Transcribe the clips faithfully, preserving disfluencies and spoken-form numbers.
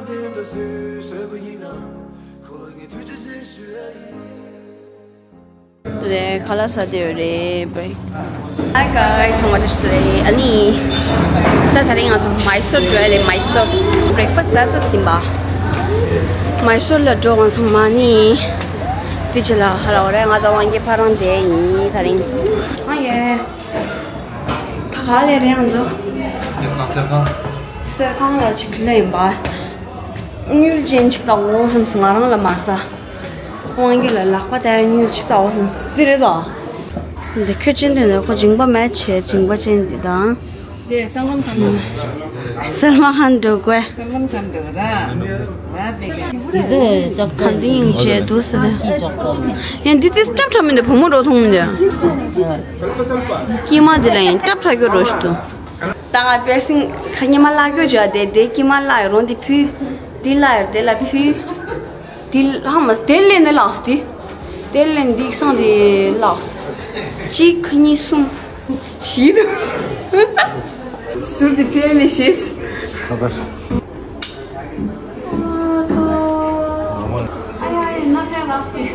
དེ་ཁ་ལག་ཟ་དེ་ཡོད་རེད། Hi guys, ཚང་མ་བཀྲ་ཤིས་བདེ་ལེགས། ཨ་ནི། ད་དེ་རིང་ང་ཚོ་མའི་སོར་འགྲོ་ཡ་རེད། མའི་སོར་breakfast ཟ་ས་ཟིན་པ། མའི་སོར་ལ་འགྲོ། ང་ཚང་མ་ནི། དེ་ཆེ་ལ་ཧ་ལ་བ་རེད། ང་ཚོ་དབང་སྐྱིད་ཕ་རང་བསྡད་ཡིན་དེ་རིང་། ཨ་ཡེ། ད་ག་ལས་རེད་ང་ཚོ། གསེར་ཁང་། གསེར་ཁང་ལ་ཅིག་ལས་ཡིན་པ། དངུལ་ཅན་ཅིག་ལྟ་འོ་བསམ་སོང་ང་རང་ལ་མ་ལྟ། དབང་སྐྱིད་ལ་ལག་པ་བལྟ་ཡ་དངུལ་ཅིག་ལྟ་འོ་བསམ་སོང་། འདི་རེད་དོ། འདི་ཁྱོད་ཅན་དེ་ནས་ཁོ་མཇིང་པ་མེད་བྱས། མཇིང་པ་ཅན་འདི་དང་། དེ་སང་ལམ་ཁང་དུ། སང་ལམ་ཁང་འགྲོ་དགོས། སང་ལམ་ཁང་འགྲོ་ར། ར་བེ་ག། འདི་ག་འདི་ཡིན་བྱས་འདུག་ཟེར། ཡང་འདི་དེ་སྐྲ་བྲ་མི་འདུག་བུ་མོ་འགྲོ་མཐོང་མི་འདུག་དཀྱིལ་མ་འདི་ལ་ཡང་སྐྲ་བྲ་རྒྱུ་རོ་ཞིག་འདུག་ད་ང་པིར་སིང་ཁ་ཉི་མ་བརླག་རྒྱུ་བྱ་དེ་དེ་དཀྱིལ་མ་བརླག་ཡོད་རུང་དེ་ཕུལ། དེ་བརླག་ཡོད་དེ་ལ་ཕུལ། དེ་ཧ་མ་དེ་ལེན་ནས་བརླགས་དེ། དེ་ལེན་འདི་སང་དེ་བརླགས། གཅིག་གཉིས་གསུམ། བཞི་དུ། ཟུར་དེ་ཕུལ་ནས་ཤེས། ད་ད། ཨ་ཡ་ཡ་ན་ཕེ་བ་སི།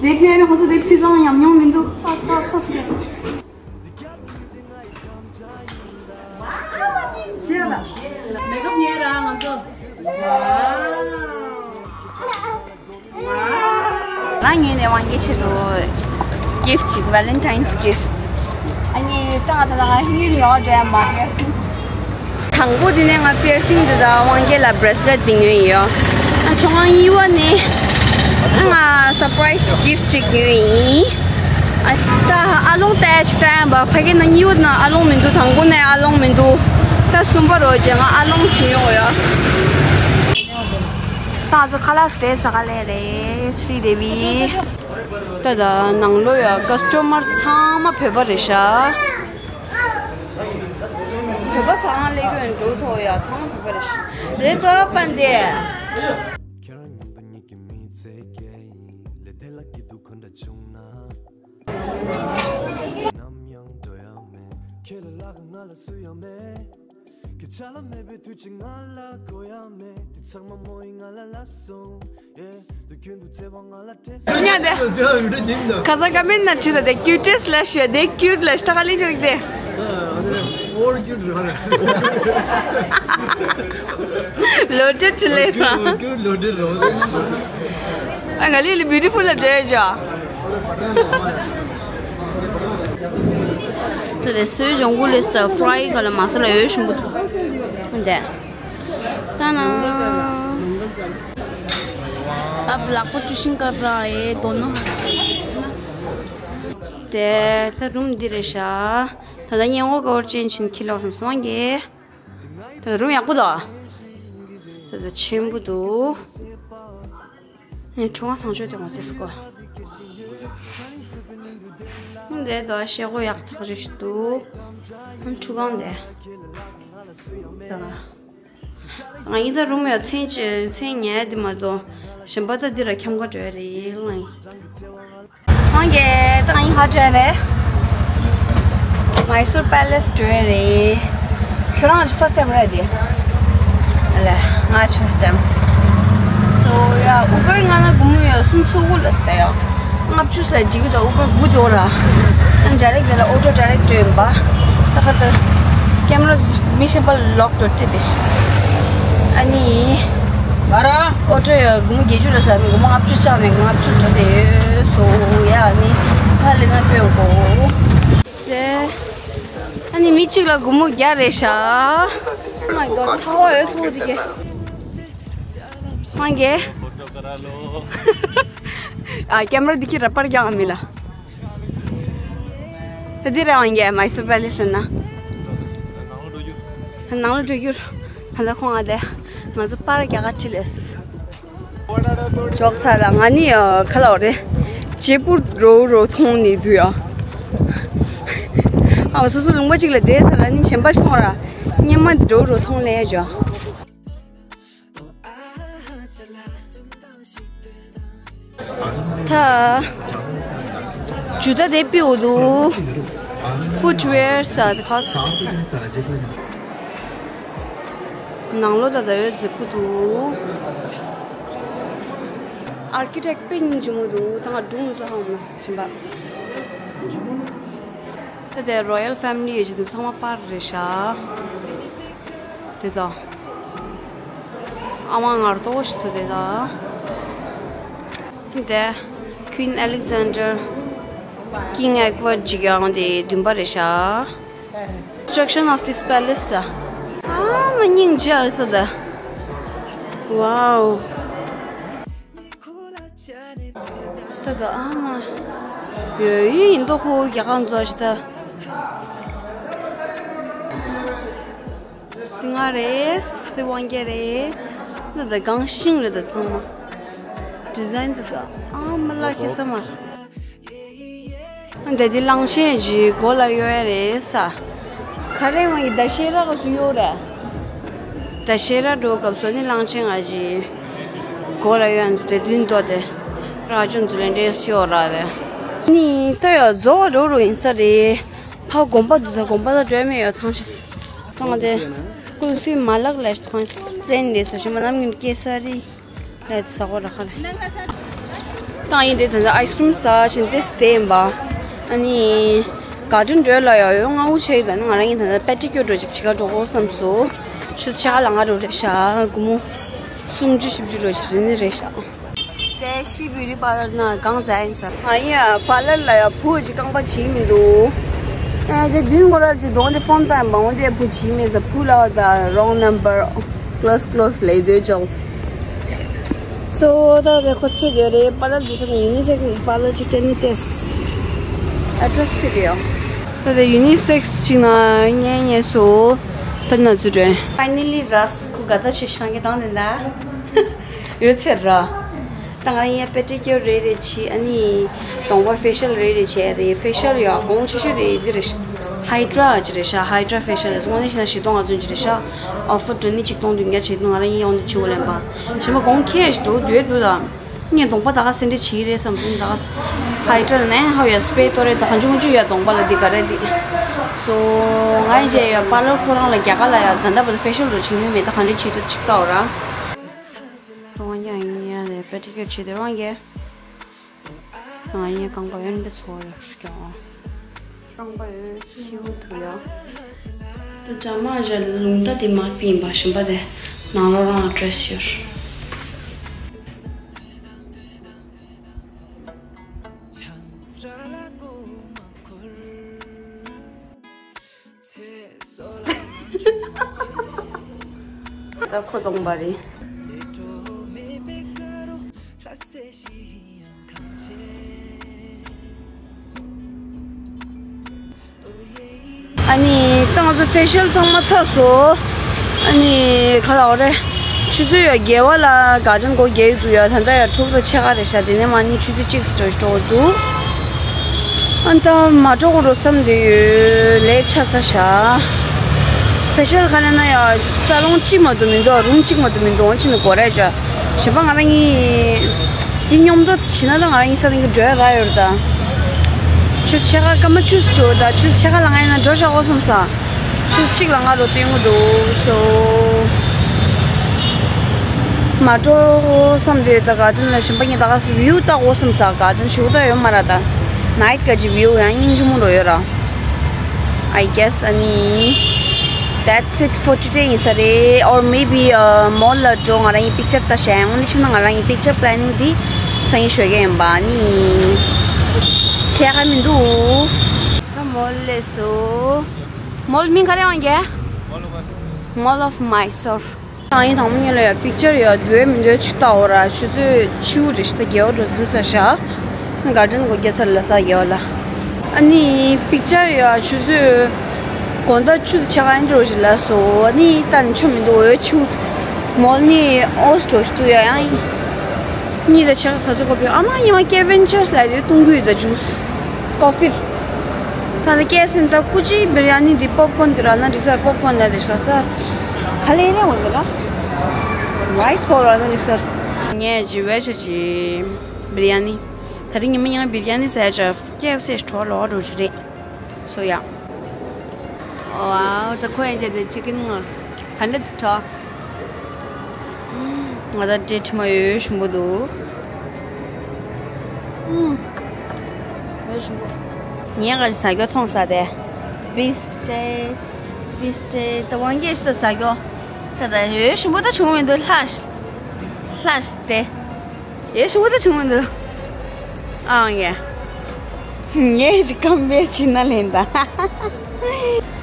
དེ་ཕན་ཧོ་ཏོ་དེ་ཕུལ་ཙང་ཉམས་མྱོང་མི་འདུག་ཨ་ཚ་ཨ་ཚ་ཟེར། ཅེས་ལ། མེ་ཀབ་ཉེ་ར་ང་ཚོ། རང་ཉིད་ནས་དབང་སྐྱིད་ཆེད་དུ་gift ཅིག Valentine's gift ཨ་ནི་ད་ང་ད་ང་ཡུལ་ཡོད་དེ་མ་རེད། དང་པོ་དེ་ནས་ང་པིར་སིང་དེ་དང་དབང་སྐྱིད་ལ་bracelet དེ་ཉོས་ཡིན་ཡོ། ཨ་ཚོང་ཁང་གཉིས་པ་ནི་ང་surprise gift ཅིག་ཉོས་ཡིན། ཨ་ད་ཨ་ལོང་ལྟ་ཅི་ལྟ་ཡང་བ་ཕ་གི་ནང་གཉིས་པ་ན་ཨ་ལོང་མི་འདུག་དང་པོ་ནས་ཨ་ལོང་མི་འདུག་ད་གསུམ་པ་རོ་རྗེས་ང་ཨ་ལོང་ཅིག་ཉོས་ཡོ། ད་ང་ཚོ་ཁ་ལག་དེ་ཟ་ག་ལས་རེད། ཤི་དེ་བི། ད་ད་ནང་ལོ་ཡ་customer ཚང་མ་བོད་པ་རེད་ཤག་བོད་པ་ཟ་ཁང་སླེབས་ཡོད་འགྲོ་ཐོག་ཡ་ཚང་མ་བོད་པ་རེད་ཤག་རེད་དོ་པན་དེ། ཁྱེད་རང་མཉམ་དུ་ཉིད་ཀྱི་མི་ཚེ་སྐྱེལ་ཡིན། ལས་དེ་ལ་སྐྱིད་སྡུག་ག་འདྲ་བྱུང་ན། ནམ་ཡང་འགྲོ་ཡ་མེད། ཁྱེད་ལ་ལྷག་ང་ལ་སུ་ཡང་མེད། ཁྱེད་ཆ་ལ་མེད་པའི་དུས་ཀྱི་ང་ལ་གོ་ཡ་མེད། དེ་ཚང་མ་མོ་ཡིས་ང་ལ་ལབ་སོང་། Yeah. དུས་རྒྱུན་དུ་བརྩེ་བ་ང་ལ་སྤྲད་སོང་། ཉན་དེ། ཁ་སང་ཀ་མེན་ན་ཁྲིད་ད་དེ་cutest ལ་ཤོད་དེ་cute ལ་ཤ་ཁ་ལིང་ཅིག་དེ། Over cute རེད། Loaded ལས་དང་། Cute loaded རོ། ཨ་ང་ལི་ལི་beautiful ལ་འདྲེས་ཇ། ད་དེ་སོའི་ལྗང་གུ་ལས་ད་fry ག་ལ་མ་ས་ལ་ཡོད་ཞུམ་པོ་འདུག་འདི། ད་ན། ཨབ་ལག་པ་ཀྲུ་ཤིང་ཀ་པྲ་ཨེ་དོ་ནོ་ཧ་སི། དེ་ད་རུམ་འདི་རེད་ཤག་ད་ད་སྙན་ངོ་ག་བར་ཅན་ཕྱིན་ཁྱི་ལོག་སམ་སོང་གི། ད་རུམ་ཡག་པོ་འདུག་ད་ད་ཆེན་པོ་འདུག་ཨེ་ཁྲོ་བ་སང་ཆོས་དེ་མ་དེ་སྐོ། འདི་ད་ཤེལ་སྒོ་ཡག་ཐག་ཆོད་ཞིག་འདུག་ཨ་ཁྲུ་གང་དེ། ད། ང་ཡིན་ད་རུམ་ཡ་མཚན་ཅི་མཚན་ཉལ་དེ་མ་གཏོགས་གཞན་པ་ད་འདི་ར་འཁྱམ་ག་འགྲོ་ཡ་རེད་ལ་ཡིན། ཧང་གེ་ད་ཡིན་ཧ་འགྲོ་ཡ་རེད། Mysore Palace འགྲོ་ཡ་རེད། ཁྱོད་རང་first time རེད་དེ། ཨ་ལེ་ང་first time། So ཡ་Uber ང་ན་དགུ་མོ་ཡ་སུམ་སོ་དགུ་ལ་སྟེ་ཡ། ལྔ་བཅུ་ལ་འཇིག་གི་འདུག Uber དགུ་འདུག་ར། ཨ་direct དེ་ལ་auto direct སྤྲོད་ཡིན་པ། ད་ག་ད་camera མི་ཤེས་པ་lock འགྲོ་ཏི་དེ་ཤི། ཨ་ནི། ཨ་ར། auto ཡ་སྒོར་མོ་བརྒྱད་ཅུ་ལ་ཟ་ནི་སྒོར་མོ་ལྔ་བཅུ་བཅག་ནས་ལྔ་བཅུ་འགྲོ་དེ་ཡོད་སོ་ཡ་ཨ་ནི། ད་ལེ་ན་སྤྲོད་གོ། དེ། ཨ་ནི་མི་གཅིག་ལ་སྒོར་མོ་བརྒྱ་རེད་ཤག Oh my god ཚ་བ་ཡོད་ཚ་བ་དེ་གས། ཧང་གེ། ཨ་camera འདི་ཁྱེད་ར་པར་རྒྱག་མི་ལ། ད་འདི་ར་ཧང་གེ་Mysore Palace ན། ནང་ལ་འགྲོ་རྒྱུར། ད་ལྟ་ཁོང་ཨ་དེ་ང་ཚོ་པར་རྒྱག་ག་ཁྲིད་ལས། ཅོག་ཚ་ལ་ང་ནི་ཁ་ལ་བ་རེད། ཇེ་པུར་འགྲོ་རོ་མཐོང་ནི་དུ་ཡ། ཨ་སོ་སོ་ལུང་པ་གཅིག་ལ་བསྡད་ཚར་ལ་ནི་གཞན་པ་ཞིག་མཐོང་ར། སྙེ་མ་འདི་འགྲོ་རོ་མཐོང་ལས་ཇོ། ད། ཇུ་ད་དེ་པི་འོ་དུ། Footwear ས་དེ་ཁ་ནང་ལོ་ད་ད་ཡོད་རྫིག་པོ་འདུག Architect pink ཅིག་མོ་འདུག་ད་ང་སྒྲུང་ཚོ་ཧ་མ་སི་ཕྱིན་པ། ད་དེ་Royal Family ཡོད་ཅིག་འདུག་ཚང་མ་པར་རེད་ཤག་དེ་དང་། ཨ་མ་ངར་ཏོག་ཞིག་ཐུག་དེ་དང་། དེ་Queen Alexander King Edward ཅིག་ཡང་དེ་བདུན་པ་རེད་ཤག Construction of this palace ཨ་མ་སྙིང་རྗེ་ཨ་ད་ད། Wow ད་ད་ཨ་མ། ཡོད་ཡིན་མདོག་ཁོ་རྒྱ་གར་འཛུལ་ཞིག་ད། དེ་ང་རེད། དེ་དབང་རྒྱལ་རེད། འདི་ད་གང་ཤིང་རེད་ད་ཚང་མ། Design འདི་ད་ཨ་མ་ལ་ཁེ་ས་མ། འདི་འདི་གླང་ཆེན་གྱི་མགོ་ལ་གཡོག་ཡ་རེད་ས། ཁ་རེ་ང་གི་ད་ཤེས་ར་ག་སུ་གཡོག་རེད། ད་ཤེས་ར་འགྲོ་སྐབས་སུ་ནི་གླང་ཆེན་ང་གི་མགོ་ལ་གཡོག་ཡ་འདི་དེ་མདུན་ཏོ་དེ་ར་ཅུང་ཚུ་ལེན་འདྲེ་གཡོག་ར་རེད། ནི་ད་ཡ་རྫོགས་འགྲོ་རུ་ཡིན་ས་རེད། ཕ་དགོན་པ་འདུག་ས་དགོན་པ་ལ་འགྲོ་མེད་ཡོད་ཚང་ཤེས། ཐོང་དེ། ཀུན་སུའི་མ་ལག་ལས་ཐོང་ཤེས་པླེན་རེད་ས་ཞིམ་པ་ནམ་རྒྱུན་ཀེ་ས་རི། ལས་ས་གོ་ར་ཁ་རེ། ཏང་ཡིན་དེ་ད་ལྟ་ཨའི་སི་ཀྲིམ་ཟ་བཞིན་དེ་སྟེ་ཡིན་པ། ཨ་ནི། ག་དྲིན་འགྲོས་ལ་ཡ་ཡོད་ང་འུ་ཆེ་ཡི་ད་ནི་ང་རང་ཡིན་ད་ལྟ་པེ་ཏི་ཀྱོ་འགྲོ་ཅིག་བྱེད་ག་འགྲོ་གོ་བསམ་སོ། ཆུ་ཚ་ལ་ང་འགྲོ་རེད་ཤག་སྒོར་མོ། སུམ་ཅུ་བཞི་བཅུ་འགྲོ་ཅིག་རེད་ནི་རེད་ཤག་དེ་ཤི་བྷིའུ་ཊི་པར་ལར་ན་གང་ཟ་ཡིན་ས། ཨ་ཡ་པར་ལར་ལ་ཡ་བུ་ཅིག་རྐང་པ་བྱིས་མི་འདུག་ཨ་དེ་བདུན་གོ་ར་ཅིག་གདོང་དེ་ཕོན་ཏན་མང་པོ་དེ་བུ་བྱིས་མེད་ས་བུ་ལ་ད་wrong number close close ལས་དོད་ཅོག་སོ་ད་རེ་ཁོ་ཚེ་དེ་རེ་པར་ལར་དེ་ས་ནས་ཡུ་ནི་སེག་སི་པར་ལར་ཅིག་སྤྲད་ནི་སྤྲད། ཨེ་ཌི་རེ་སི་ཚེ་དེ་ཡོ། ད་དེ་ཡུ་ནི་སེག་སི་ཅིག་ན་ངས་ངས་སོ། ད་ན་ཚུ་དྲན། Finally ར་ཁོ་ག་ད་ཆེ་ཤང་གི་དང་དེ་འདྲ། ཡོད་ཚེ་ར། ད་ང་རང་ཡང་པེ་ཏི་ཀྱོར་རེ་རེ་བྱས་ཨ་ནི། གདོང་པ་ཕེ་ཤལ་རེ་རེ་བྱས་རེད་ཕེ་ཤལ་ཡང་གོང་ཆེ་ཤོས་དེ་འདི་རེད། ཧའི་ཌྲ་ཅི་རེད་ཤག་ཧའི་ཌྲ་ཕེ་ཤལ་རེད་དངོས་གནས་བཤད་ན་བཞི་སྟོང་ལྔ་བཅུ་ཅི་རེད་ཤག་ཨོ་ཕར་འགྲོ་ནི་གཅིག་སྟོང་བདུན་བརྒྱ་བྱས་འདུག་ང་རང་ཡིན་ཡོང་དུ་བྱེད་དགོས་ལན་པ། གཞན་པ་གོང་ཁེ་ཞིག་འགྲོ་འདོད་འདུག་ད། ངས་གདོང་པ་ད་ག་སེ་འདྲ་བྱེད་ཀྱི་རེད་བསམ་སོང་ད་ག་ཧའི་ཌྲ་ནས་ཧའོ་ཡ་སི་པེ་ཏོ་རེད་ད་གང་བྱུང་བྱུང་ཡ་གདོང་པ་ལ་འདི་ག་རེད་འདི། སོ། ང་ཡིན་བྱས་ཡ་པར་ལར་ཁོ་རང་ལ་རྒྱ་གར་ལ་ཡ་ད་ལྟ་བར་ཕེ་ཤལ་འགྲོ་བྱེད་མྱོང་མེད་ད་གང་འདྲ་བྱེད་ཐུབ་ཅིག་ལྟ་འོ་ར། གཏོང་བ་ཡིན་ཡ་ནས་པེ་ཏི་ཀྱོར་བྱེད་དེ་རང་གི་ང་ཡིན་རྐང་པ་ཡོན་པའི་ཚོ་ཡོད་ཀྱང་རྐང་པ་ཡོད་ཁྱེའུ་དུ་ཡ། ད་ཇ་མ་ཇ་ལུང་ད་དེ་མ་པིན་པ་ཞིམ་པ་དེ་ནང་ལོ་རང་ཨ་ཌི་རེ་སི་ཡོད། ད་ཁོ་གདོང་པ་རེད། ཨ་ནི་ད་ང་ཚོ་ཕེ་ཤལ་ཚང་མ་ཚར་སོང་། ཨ་ནི་ག་ལ་འོ་རེད། ཆུ་ཚོད་ཡ་བརྒྱད་པ་ལ་ག་ཌན་སྒོ་རྒྱག་གི་འདུག་ཡ་ད་ལྟ་ཡ་དྲུག་དང་ཕྱེད་ཀ་རེད་ཤག་དེ་ནས་མ་ནི་ཆུ་ཚོད་གཅིག་སུ་འགྲོ་འགྲོ་གི་འདུག་ཨ་ད་མ་འགྲོ་དགོས་འགྲོ་བསམ་དེ་ཡོད་ལས་ཆ་ཚ་ཤག་ཕེ་ཤལ་ག་ལ་ན་ཡ་ས་ལོང་གཅིག་མ་གཏོགས་མི་འདུག་རུམ་གཅིག་མ་གཏོགས་མི་འདུག་འོན་ཅི་ནི་དགོས་རེད་ཅག་གཞན་པ་ང་རང་གཉིས། འདི་སྙོམས་འདོགས་བྱེད་ན་ད་ང་རང་ཡིན་ས་དེ་གི་འགྲོ་ཡ་རག་ཡོད་རེད་ད། ཆུ་ཚོད་ཕྱེད་ཀ་སྐར་མ་བཅུ་འགྲོ་ད་ཆུ་ཚོད་ཕྱེད་ཀ་ལ་ང་ཡིན་ན་འགྲོ་བཞག་འོ་བསམ་ས། ཆུ་ཚོད་གཅིག་ལ་ང་རོ་སྟོན་གི་འདུག་སོ། མ་འགྲོ་བསམ་དུས་ད་ག་དུས་ན་གཞན་པ་གཉིས་ད་ག་སི་བིའུ་ལྟ་འོ་བསམ་ས་ག་དུས་ཞུ་ད་ཡོད་མ་ར་ད། ནའིཊ་ག་ཅི་བིའུ་ཡང་སྙིང་རྗེ་མོ་འགྲོ་ཡོད་ར། I guess ཨ་ནི། That's it for today ཡིན་ས་རེད། Or maybe uh, mall ལ་འགྲོ་ང་རང་ཡིན་picture ལྟ་བྱ་ཡང་འོན་ཏེ་ཕྱིན་ན་ང་རང་ཡིན་picture planning འདི་སང་ཉིན་ཞོགས་ཀས་ཡིན་པ་ཨ་ནི། བྱས་ཁ་མི་འདུག་ད་mall སླེབས་སོང་། Mall མིང་ག་རེ་ཡང་རྒྱལ། Mall of Mysore ད་ཡིན་དང་མོ་གཉིས་ལ་ཡ་picture ཡ་འདོད་མི་འདོད་ཅིག་ལྟ་འོ་ར་ཆུ་ཚོད་ཕྱི་པོ་རེད་ཤི་ད་རྒྱལ་བ་འགྲོ་ཟིན་ས་ཤ། ག་དྲན་གོ་རྒྱལ་ཚར་ལ་ས་རྒྱལ་བ་ལ། ཨ་ནི་picture ཡ་ཆུ་ཚོད་དགོང་དག་བཅུ་དང་ཕྱེད་ཀ་ཨིན་འགྲོ་ཞིག་ལ་སོ་ཨ་ནི་ད་ནི་ཆོ་མི་འདུག་འོ་ཆུ། མོལ་ནི་ཨོས་འགྲོ་ཞིག་ཏུ་ཡ་ཡང་། གཉིས་དང་ཕྱེད་ཀ་ས་ཚོད་གོ་བོ་ཨ་མ་ཡང་སྐེ་ཝེན་ཅར་སི་ལ་དེ་བཏུང་གུ་ཡོད་ད་ཇུས། ཀོ་ཕི། ད་ནི་སྐད་སེན་ད་ཀུ་ཅི་བིར་ཡ་ནི་འདི་པོབ་ཀོན་དེ་ར་ན་འགྲིག་ས་པོབ་ཀོན་ན་དེ་ཤ་ས། ག་ལེ་རེ་འོ་དེ་ལ། རའི་སི་བོལ་ར་ན་འགྲིག་ས། ངས་ཇི་བས་ཆ་ཇི། བིར་ཡ་ནི། ད་རིང་ཉི་མ་ཡང་བིར་ཡ་ནི་ཟས་ཅ་ཀེ་ཨེཕ་སི་ཞིག་གྲོགས་ལོག་འགྲོ་ཞིག་རེད། སོ་ཡ། ཝའོ། ད་ཁོ་ཡང་བྱས་ཏེ་ཅི་ཀིན་ངོ་ག་འདྲ་འདུག་ཁྲོ། ང་ད་འདྲེ་ཁྲི་མ་ཡོད་ཞུམ་པོ་འདུག་ཡོད་ཞུམ་པོ། ངས་ག་ཟ་རྒྱུ་མཐོང་ས་དེ། བིས་ཏེ། བིས་ཏེ། ད་དབང་སྐྱེས་ཤི་ད་ཟ་རྒྱུ། ད་ད་ཡོད་ཞུམ་པོ་ད་བྱུང་མི་འདུག་ལྷ་ལྷ་ཤི་དེ། ཡེ་ཤུ་ད་བྱུང་འདུག་ཨང་ཡ། ངས་ཅི་ཀམ་པེར་བྱེད་ན་ལེན་ད།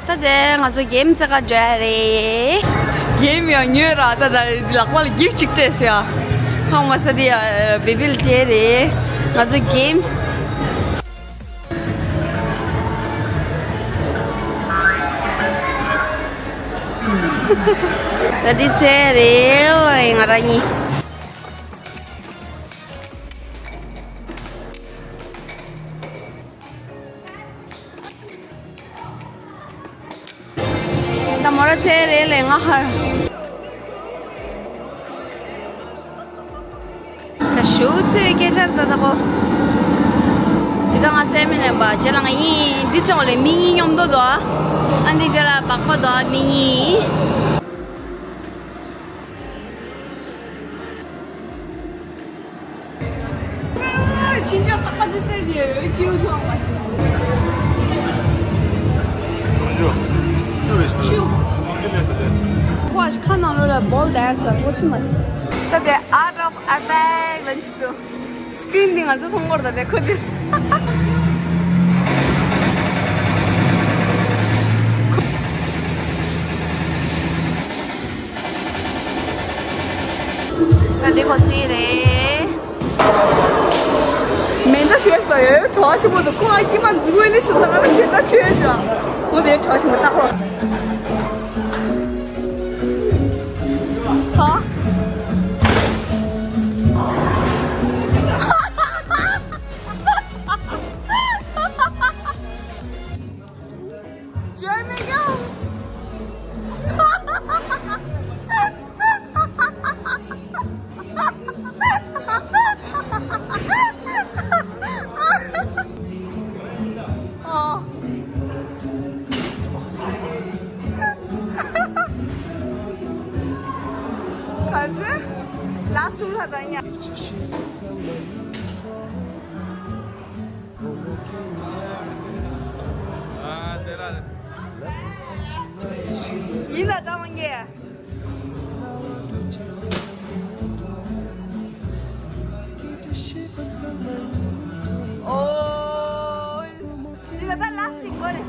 ད་དེ་ང་ཚོ་གེམ་རྩེ་ག་འགྲོ་ཡ་རེད། གེམ་ཡང་ཉོས་ར། ད་ད་ལག་པ་ལ་གིབ་ཅིག་སྤྲད་སོང་ཡ། ཧང་མ་ས་དེ་ཡ་བེ་བིལ་སྤྲད་རེད། ང་ཚོ་གེམ། ད་འདི་ཚེ་རེད་ང་རང་གཉིས། ད་མོ་ར་ཚེ་རེད་ལས་ང་ཧར། ད་ཞུ་ཚེ་སྐད་ཆར་ད་ད་གོ། འདི་ད་ང་ཚེ་མི་ལེན་པ་རྗེས་ལ་ང་ཡིན་འདི་ཚེ་འོ་ལས་མི་གཉིས་མཉམ་དུ་དོ། ཨ་འདི་རྗེས་ལ་སྦག་པ་དོ་མི་གཉིས། ཅི་འདྲ་ས་ཁ་དེ་ཚེ་དེ་ཀྱུ་ཐོང་བ། ཅུ་རེད་ཅུ། ཁོ་ཨ་ཁ་ནང་ལོ་ལ་བོལ་དར་ས་ཁོ་ཚུ་མ་ས། ད་དེ་out of effect ལ་འཇུག་ཏུ། སི་ཀྲིན་འདི་ང་ཚོ་མཐོང་གོ་ར་ད་དེ་ཁོ་དེ། ད་འདི་ཁོ་ཚོའི་རེད། མེ་མདའ་ཞོས་ལ་ཡོད་གྲོགས་ཆེན་པོ་འདུག་ཁོ་ཨ་ཀྱི་མ་འཛུལ་བའི་ལི་ཤི་ད་ང་ལ་ཤེས་ད་ཆོས་ཤོ། འོ་དེ་གྲོགས་ཆེན་པོ་ད་ཧོ། ཧ། བརྗོད་མི་ཡོང་། ཨོ། ག་ཚོད། ལ་སུ་ལ་ད་ཡ། ཡིན་ན་ད་མ་ངེས། ཨོ། ཡིན་ན་ད་ལ་སིག་གོ་ནི།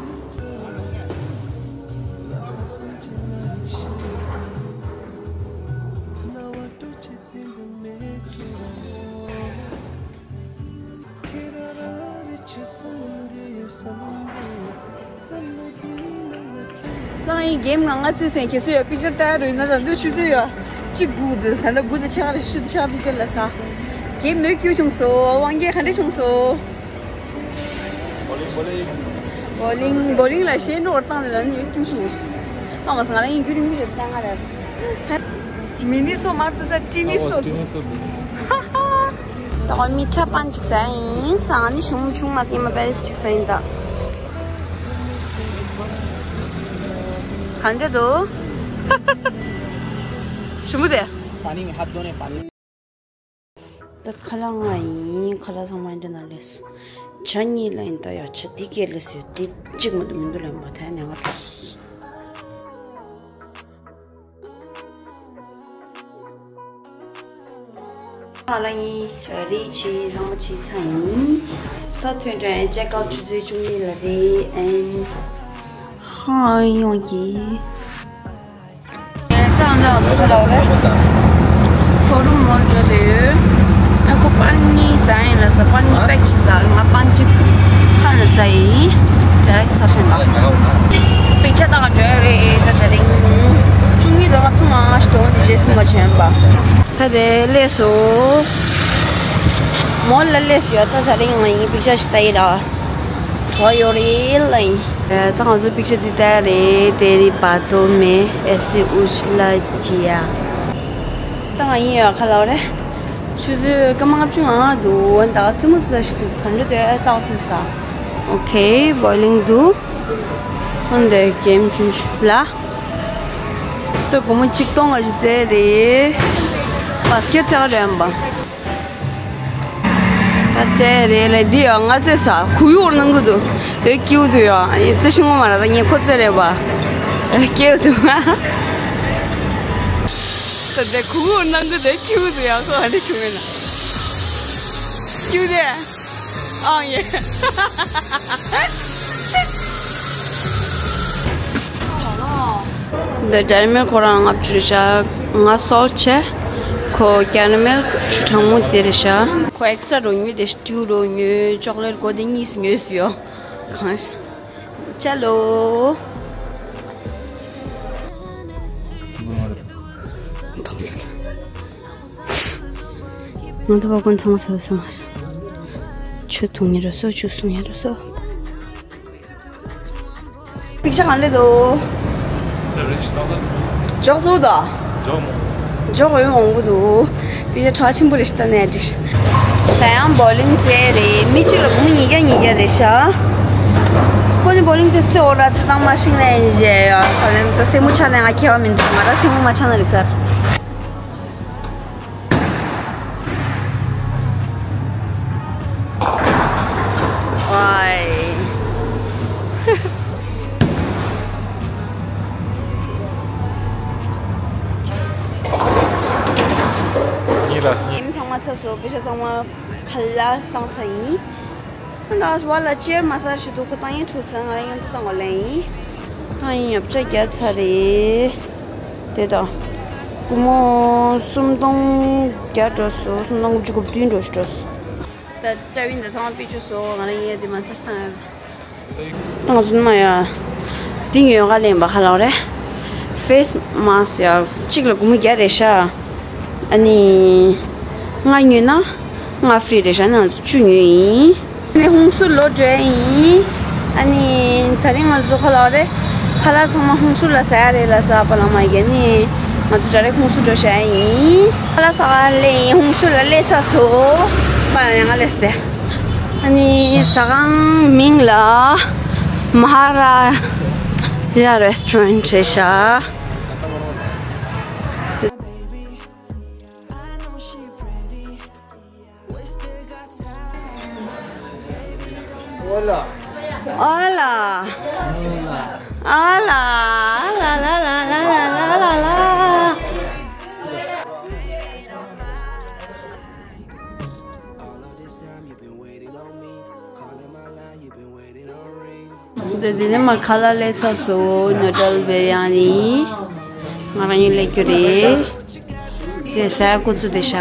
ད་ཡིན་གེམ་ང་ང་རྩིས་ཟིན་ཁྱེད་ཚོ་ཡོད་པིག་ཅར་ལྟ་རུ་ཡིན་ན་ད་འདོད་ཆུ་ཚོད་ཡོད་གཅིག་དགུ་དུ་ད་ལྟ་དགུ་དུ་ཆགས་རེ་ཤུ་དུ་ཆགས་པིག་ཅར་ལ་ས། གེམ་མོས་སྐྱུར་བྱུང་སོ་དབང་རྒྱལ་ག་འདྲ་བྱུང་སོ། བོ་ལིང་བོ་ལིང་ལ་ཤེས་འགྲོ་བར་བཏང་ནས་ལ་ནི་ཡོད་སྐྱུར་བྱུང་སོ། ཨ་མ་སང་ང་ལ་ཡིན་རྒྱུ་རིང་མི་རེད་ད་ང་རེད། མི་ནི་སོ་མར་དུ་ད་ཏི་ནི་སོ་དུ། ད་ཁོ་མི་ཁྲ་པན་གཅིག་ཟ་ཡིན་སང་ནི་ཆུང་ཆུང་མ་སེ་མ་པེ་རེ་སི་གཅིག་ཟ་ཡིན་ད། གང་འདྲ་འདུག་ཞུ་མུ་དེ། पानी में हाथ धोने पानी। ད་ཁ་ལག་ང་ཡིན་ཁ་ལག་ཚང་མ་འདྲ་ན་ལས་སོ། ཇ་གཉིས་ལ་ཡིན་ད་ཡ་ཇ་དེ་སྐད་ལས་སོ་དེ་གཅིག་མ་གཏོགས་མི་འདུག་ལ་མ་ཐལ་ནས་ང་འགྲོ་སོ། ཨ་ལ་ཡིན། རེ་ཆི་ཚང་མ་ཆི་ཚང་ཡིན། ད་ཐོན་དྲན་ཅེག་ཨའུཊ་ཆུ་ཚོད་བཅུ་གཉིས་ལ་རེད་ཨན། ཧང་ཡོང་གི། ད་འདི་ང་ཚོ་ཁ་ལག་རེད། ཤོ་རུམ་མོལ་འགྲོ་དུས། ཨ་ཁོ་པན་གཉིས་ཟ་ཡིན་ལ་ཟ་པན་གཉིས་པེག་གཅིག་ཟ་ང་པན་གཅིག་ཕ་ནས་ཟ་ཡིན། དྲན་ས་ཆེན་པ། པིག་ཅར་ལྟ་ག་འགྲོ་ཡ་རེད་ད་དེ་རིང་། བཅུ་གཉིས་དང་ལྔ་བཅུ་ང་ལྔ་ཞིག་འགྲོ་འདི་རྗེས་སུ་མ་ཆེན་པ། ད་དེ་སླེབས་སོ། མོལ་ལ་སླེབས་སོ་ཡ་ད་དེ་རིང་ང་ཡིན་པིག་ཅར་ཞིག་ལྟ་ཡི་ར། བྲོ་ཡོད་རེད་ལ་ཡིན། ད་ང་ཚོ་པིག་ཅར་འདི་ལྟ་ཡ་རེད་དེ་རི་བ་ཏོ་མེ་ཨེ་སི་ཨུ་ཆི་ལ་ཅི་ཡ། ད་ང་ཡིན་ཡ་ཁ་ལག་རེད། ཆུ་ཚོད་སྐར་མ་ལྔ་བཅུ་ང་ལྔ་འདུག་ད་སི་མུ་ཟ་ཞིག་འདུག་ག་འདྲ་དེ་ཏག་ཚུམ་ས། ཨོ་ཁེ་བོ་ལིང་འདུག་ཧོན་དེ་གེམ་ཆུང་ཆུང་ལ། དེ་སྒོར་མོ་གཅིག་སྟོང་ལྔ་བཅུ་བཙལ་རེད། བ་སྐད་ཚེག་རེད་འབའ། ད་བཙལ་རེད་ལ་འདི་ཡང་ང་བཙལ་ས་གུ་ཡུག་ནང་གི་འདུག་ཨེ་སྐྱིད་འདུག་ཡ། ཨེ་བཙལ་ཤིང་མ་ར་ད་ངས་ཁོ་བཙལ་རེད་བ། ཨེ་སྐྱིད་འདུག་ད་དེ་གུ་ཡུག་ནང་གི་དེ་སྐྱིད་འདུག་ཡ། ཁོ་ཨ་འདྲ་བྱུང་མེད་ན། སྐྱིད་དེ། ཨང་ཡེ། འདི་ཌེ་རི་མིལ་ཁོ་རང་ལྔ་བཅུ་རེད་ཤག་ང་སོལ་ཆེ། ཁོ་ཀེ་ར་མེལ་ཆུ་གྲང་མོ་དེ་རེད་ཤག་ཁོ་ཨེག་སྟྲ་རོ་ཉོས་དེ་སྟིའུ་རོ་ཉོས། ཅོག་ལེ་ཊི་གོ་དེ་གཉིས་ཉོས་སུ་ཡོད། གང་ཤ། ཅ་ལོ། ང་ཚོ་པ་ཀུན་ཚང་མ་ཟ་ས་མ་རེད། ཆུ་འཐུང་ཡ་ར་སོ། ཆུ་སྲུང་ཡ་ར་སོ། པིག་ཅར་གང་ལེ་དོ། འཇོག་སུ་དོ། འཇོག་འོས་འོང་གི་འདུག་པིག་ཅར་གྲོགས་ཆེན་པོ་རེ་ཞིག་ལྟ་ནས་འགྲིག་ད་ཡང་བོ་ལིང་རྩེ་རེད། མི་གཅིག་ལ་སྒོར་མོ་ཉིས་བརྒྱ་ཉིས་བརྒྱ་རེད་ཤག་ཁོ་ནི་བོ་ལིང་དེ་རྩེ་འོ་ར་རྩེ་སྟངས་མ་ཤེས་ནས་ཡིན་ཞེས་ཡ། ད་ལན་ད་སེན་མོ་ཆག་ནས་ང་ཁྱད་པར་མི་འདུག་ང་ར་སེན་མོ་མ་ཆག་ན་འགྲིག་ས་རེད། ཝའི། གཉིས་ལ་གཉིས། ཨེམ་ཚང་མ་ཚར་སོང་། པེ་ཤ་ཚང་མ་ཁ་ལག་བཏང་ཚར་ཡིན། ད་བ་ལ་ཅེར་མ་ས་ཞིག་འདུག་ཁོ་ཏང་ཡིན་འཁྲུག་ཚར། ང་ཡང་དུ་བཏང་བ་ལེན་ཡིན། ཏང་ཡིན་ཉབ་ཆ་རྒྱ་ཚ་རེད། དེ་དང་། སྒོར་མོ་སུམ་སྟོང་བརྒྱ་འགྲོ་སོང་། སུམ་སྟོང་དགུ་བཅུ་གོ་བདུན་འགྲོ་ཞིག་འགྲོ་སོང་། ད་ལྟ་བིན་ད་ཚང་མ་པི་ཆུ་སོང་། ང་ལ་ཡིན་ཡ་དེ་མ་ས་ཞིག་བཏང་ཡ། ཏང་ཟུན་མ་ཡ། འདི་ཉོས་ག་ལེན་པ་ཁ་ལོ་རེད། ཕེ་སི་མཱ་སི་ཡ། གཅིག་ལ་སྒོར་མོ་བརྒྱ་རེད་ཤག་ཨ་ནི། ལྔ་ཉོས་ན། ལྔ་ཧྥི་རི་རེད་ཤག་ཨ་ནི་ང་ཚོ་བཅུ་ཉོས་ཡིན། ཨ་ནི་ཧུང་སུར་ལོ་འགྲོ་ཡ་ཡིན། ཨ་ནི། ད་རིང་ང་ཚོ་ཁ་ལོ་རེད། ཁ་ལག་ཚང་མ་ཧུང་སུར་ལ་ཟ་ཡ་རེད་ལ་ཟ་པ་ལ་མ་ཡ་ནི། ང་ཚོ་ཌའི་རེག་ཧུང་སུར་འགྲོ་བྱ་ཡ་ཡིན། ཁ་ལག་ཟ་ག་ལེན་ཡིན། ཧུང་སུར་ལ་སླེབས་ཚར་སོང་། པ་ཡ་ང་སླེབས་སྟེ། ཨ་ནི་ཟ་ཁང་མིང་ལ་མ་ཧ་ར་ཇ་རེ་སི་ཊོ་རན་ཊི་རེད་ཤག་ཨོ་ལ། ཨོ་ལ། ཨ་ལ། ཨ་ལ་ལ། འདི་འདི་ནས་མ་ཁ་ལག་སླེབས་ཚར་སོང་། ནོ་ཌལ་བི་རི་ཡ་ནི། ང་རང་ཡིན་སླེབས་རྒྱུ་རེད། ཟས་ཟ་ཡ་ཁོ་ཚོ་དེ་ཤག་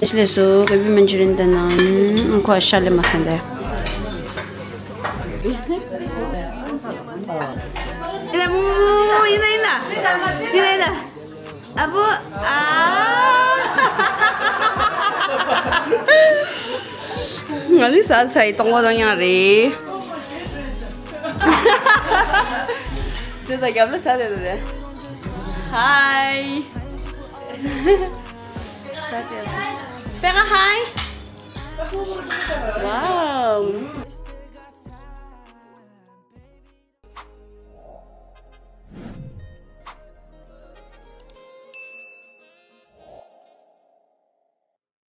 ཨེ་ཤི་ལེ་སུ་ག་བི་མན་ཅུ་རི་ཡན་དེ་ནང་ཁོ་ཤ་ལེ་མ་སན་དེ། ཡིན་ན་མོ་མོ་མོ་ཡིན་ན་ཡིན་ན་ཡིན་ན་ཡིན་ན། ཨ་བུ། ཨ། ང་ནི་ཟ་ཚར་ཡི་སྟོང་པ་སྟོང་ཡང་རེད། དེ་ད་རྒྱབ་ལ་ཟ་དེ་དེ་དེ། ཧའི། ཟ་དེ་དེ། པེ་ཀ་ཧའི། ཝའོ།